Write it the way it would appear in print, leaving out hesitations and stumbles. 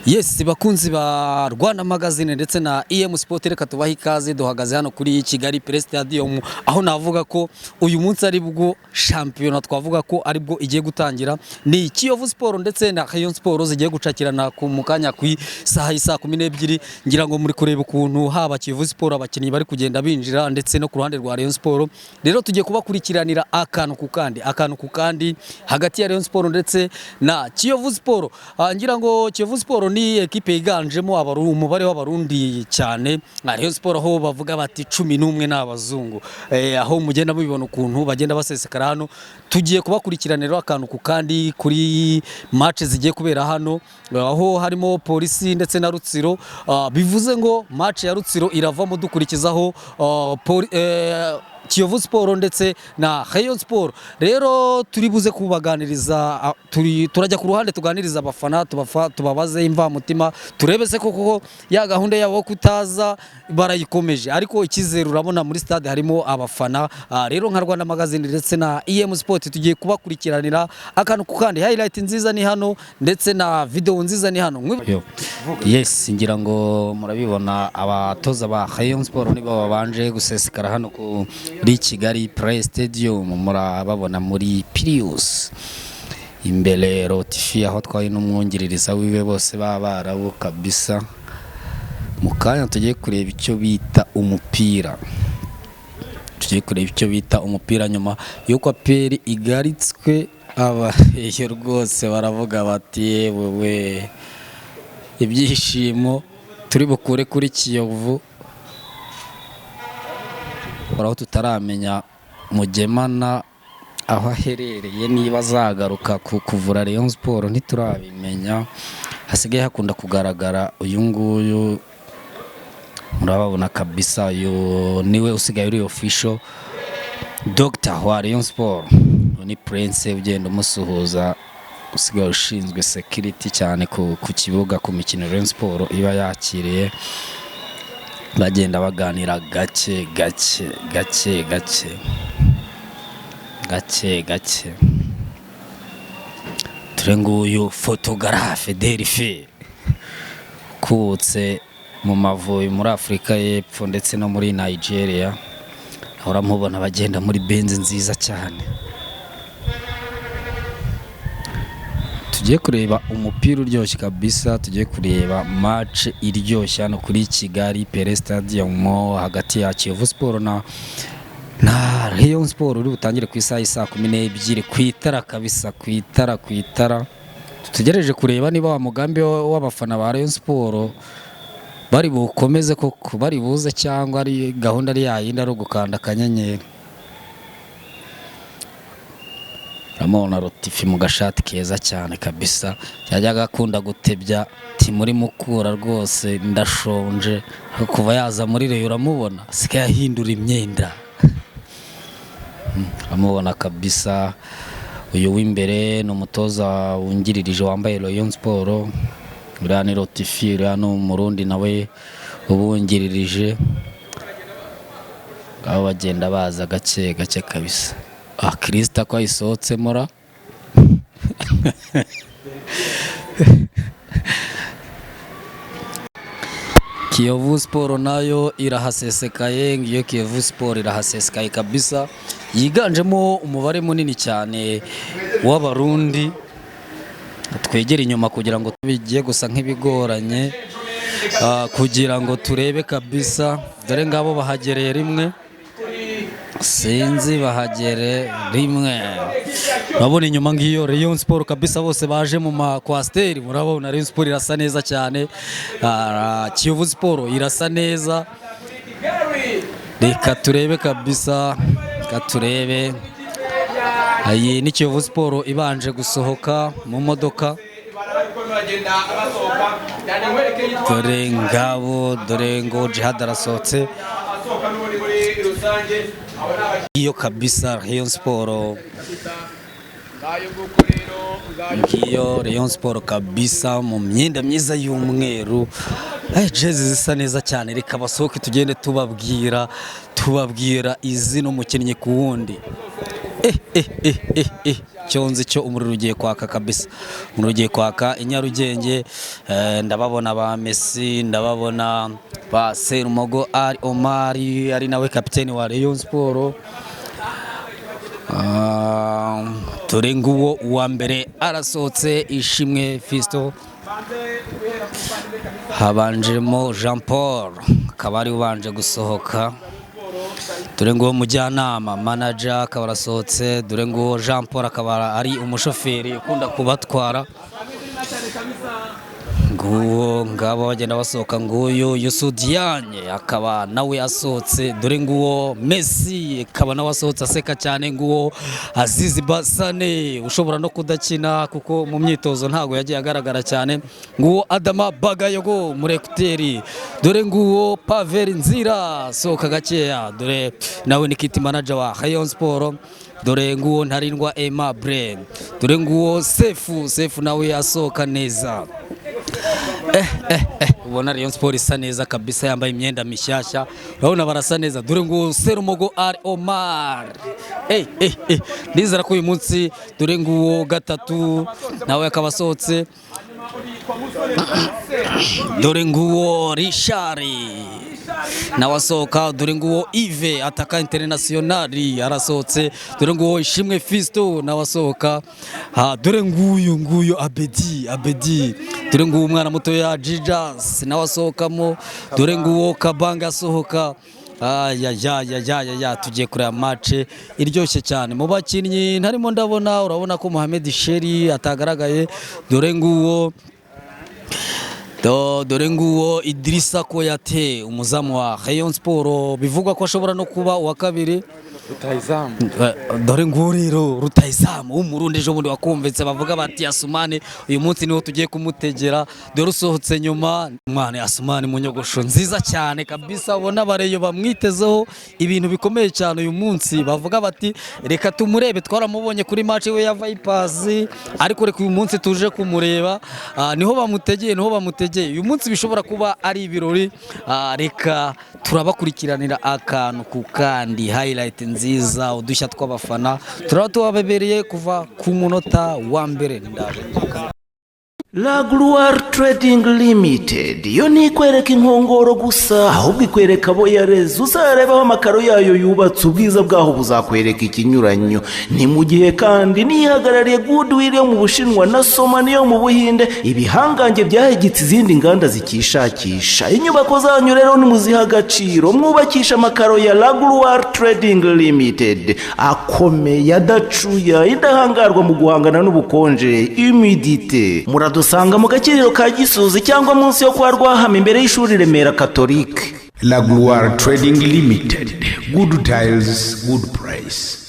Yes, bakunzi ba Rwanda Magazine ndetse na EM Sport, reka tubahe ikaze. Duhagaze hano kuri Kigali Pele Stadium, aho navuga ko uyu munsi ari bwo shampiyona, twavuga ko ari bwo igiye gutangira. Ni Kiyovu Sport ndetse na Rayon Sport zigiye gucakirana ku mukanya ku isaha y'isaa 12. Ngira ngo muri kureba ukuntu haba Kiyovu Sport abakinnyi bari kugenda binjira, ndetse no ku ruhande rwa Rayon Sport. Rero tugiye kubakurikiranira akantu ku kandi, akantu ku kandi, hagati ya Rayon Sport ndetse na Kiyovu Sport. Ngira ngo Kiyovu Sport ni ekipe yiganjemo umubare w'Abarundi cyane, na Rayon Sport aho bavuga bati 11 ni abazungu. Aho mugenda mubibona ukuntu bagenda basesekara hano. Tugiye kubakurikiranira akantu ku kandi kuri match zigiye kubera hano, aho harimo Polisi ndetse na Rutsiro. Bivuze ngo match ya Rutsiro iravamo, dukurikizaho Kiyovu Sport ndetse na Rayon Sport. Rero turi buze kubaganiriza, turajya ku ruhande tuganiriza abafana, tubabaze imvamutima, turebe se koko ya gahunda yabo yo kutaza barayikomeje. Ariko icyizere urabona muri stade harimo abafana. Rero nka Rwanda Magazine ndetse na EM Sport tugiye kubakurikiranira akantu ku kandi. Highlight nziza ni hano, ndetse na video nziza ni hano. Yes, ngira ngo murabibona, abatoza ba Rayon Sport nibo babanje gusesekara hano kuri Kigali Pele Stadium. Murababona muri Prius imbere, Rotifi aho twaye n'umwungiririza wiwe, bose b'Abarabu kabisa. Mu kanya tugiye kureba icyo bita umupira, tugiye kureba icyo bita umupira nyuma y'uko APR igaritswe. Abareyo rwose baravuga bati: "Yewe, ibyishimo turi bukure kuri Kiyovu." Aho tutaramenya Mugemana aho aherereye, niba azagaruka ku kuvura Rayon Sport ntiturabimenya. Hasigaye hakunda kugaragara uyu nguyu murababona kabisa, uyu niwe usigaye uri official doctor wa Rayon Sport. Uyu ni Prince ugenda umusuhuza, usigaye ushinzwe security cyane ku kibuga, ku mikino Rayon Sport iba yakiriye. Bagenda baganira gake gake gake gake gake gake. Dore nguyu photographe Delphi, ukubutse mu Mavubi muri Afurika y'Epfo ndetse no muri Nigeria. Uramubona bagenda muri Benz nziza cyane. Tugiye kureba umupira uryoshye kabisa, tugiye kureba match iryoshye hano kuri Kigali Pele Stadium hagati ya Kiyovu Sport na Rayon Sport, uri butangire ku isaha y'isaa 12 ku itara kabisa, ku itara, ku itara. Dutegereje kureba niba wa mugambi w'abafana ba Rayon Sport bari bukomeze koko, bari buze, cyangwa ari gahunda ari yayindi, ari ugukanda akanyenyeri. Uramubona Rotifi mu gashati keza cyane kabisa, yajyaga akunda gutebya ati: "Muri Mukura rwose ndashonje." Ariko kuva yaza muri Rayon uramubona asigaye ahindura imyenda. Uramubona kabisa, uyu w'imbere ni umutoza wungiririje wambaye Rayon Sport, uriya ni Rotifi, uriya ni Umurundi nawe ubungiririje. Aho bagenda baza gake gake kabisa. Kirisita ko ayisohotsemo ra! Kiyovu Sport nayo irahasesekaye. Ngiyo Kiyovu Sport irahasesekaye kabisa, yiganjemo umubare munini cyane w'Abarundi. Twegere inyuma kugira ngo bigiye gusa nk'ibigoranye, kugira ngo turebe kabisa. Dore ngabo bahagereye rimwe, sinzi bahagere rimwe. Urabona inyuma ngiyo Rayon Sport kabisa, bose baje mu ma coaster. Murabona Rayon Sport irasa neza cyane, Kiyovu Sport irasa neza. Reka turebe kabisa, reka turebe. Iyi ni Kiyovu Sport ibanje gusohoka mu modoka. Dore ngabo, dore ngo Jihad arasohotse. Iyo kabisa Rayon Sport, ngiyo Rayon Sport kabisa mu myenda myiza y'umweru, jezi zisa neza cyane. Reka basohoke tugende tubabwira izina umukinnyi ku wundi. Eh, eh, eh, eh, eh. Cyonzi cyo umuriro ugiye kwaka kabisa, umuriro ugiye kwaka i Nyarugenge. Ndababona ba Messi, ndababona ba Serumogo Ali Omar, ari nawe kapiteni wa Rayon Sport. Ah, dore nguwo uwa mbere arasohotse, Ishimwe Fisto. Habanjemo Jean Paul, akaba ari ubanje gusohoka. Dore nguwo mujyanama manager akaba arasohotse. Dore nguwo Jean Paul, akaba ari umushoferi ukunda kubatwara. Nguwo, ngabo bagenda basohoka. Nguyu Youssou Diagne akaba nawe asohotse. Dore nguwo Messi akaba nawe asohotse aseka cyane. Nguwo Azizi Basane ushobora no kudakina kuko mu myitozo ntabwo yagiye agaragara cyane. Nguwo Adama Bagayogo muri ekuteri. Dore nguwo Pavel Nzira sohoka gakeya, dore nawe ni kit manager wa Rayon Sport. Dore nguwo Ntarindwa Aimable. Dore nguwo Sefu, Sefu nawe asohoka neza. Eh, eh, eh, ubona Rayon Sport isa neza kabisa, yambaye imyenda mishyashya, urabona barasa neza. Dore nguwo Serumogo Ali Omar. Eh, eh, eh, nizera ko uyu munsi, dore nguwo gatatu nawe akaba asohotse. Dore nguwo Richard nawe asohoka. Dore nguwo Yves Ataka International arasohotse. Dore nguwo Ishimwe Fisto nawe asohoka. Ha, dore nguyu, nguyu Abedi, Abedi. Dore nguwo umwana mutoya Jijas nawe asohokamo. Dore nguwo Kabanga asohoka. Aya ya ya ya ya ya, tugiye kureba match iryoshye cyane. Mu bakinnyi ntarimo ndabona, urabona ko Mohamed Sheri atagaragaye. Dore nguwo Idrissa Koyate, umuzamu wa Rayon Sport, bivugwa ko ashobora no kuba uwa kabiri. Rutahizamu. Dore nguwo rero rutahizamu w'Umurundi ejo bundi wakumvitse bavuga bati Asumani uyu munsi niho tugiye kumutegera. Dore usohotse nyuma, mwana Asumani mu nyogosho nziza cyane kabisa, ubona bareyo bamwitezeho ibintu bikomeye cyane uyu munsi. Bavuga bati reka tumurebe, twaramubonye kuri match we ya Vipers, ariko reka uyu munsi tuje kumureba. Ah, niho bamutegeye, niho bamutegeye uyu munsi, bishobora kuba ari ibirori. Ah, reka turabakurikiranira akantu ku kandi, highlight nziza, udushya tw'abafana turaba tubabebereye kuva ku munota wa mbere. Ndaje. La Gloire Trading Limited yo ntikwereka inkongoro gusa, ahubwo ikwereka abo yareze. Uzarebaho amakaro yayo yubatse, ubwiza bwaho buzakwereka ikinyuranyo. Ni mu gihe kandi nihagarariye Goodwill yo mu Bushinwa na Somani yo mu Buhinde, ibihangange byahegetse izindi nganda zikishakisha. Inyubako zanyu rero nimuziha agaciro, mwubakisha amakaro ya La Gloire Trading Limited, akomeye, adacuya, indahangarwa mu guhangana n'ubukonje, humidité. Muradusanga mu Gakiriro ka Gisozi cyangwa munsi yo kwa Rwahama, imbere y'ishuri Remera Catholique. La Gloire Trading Limited. Good tiles, good price.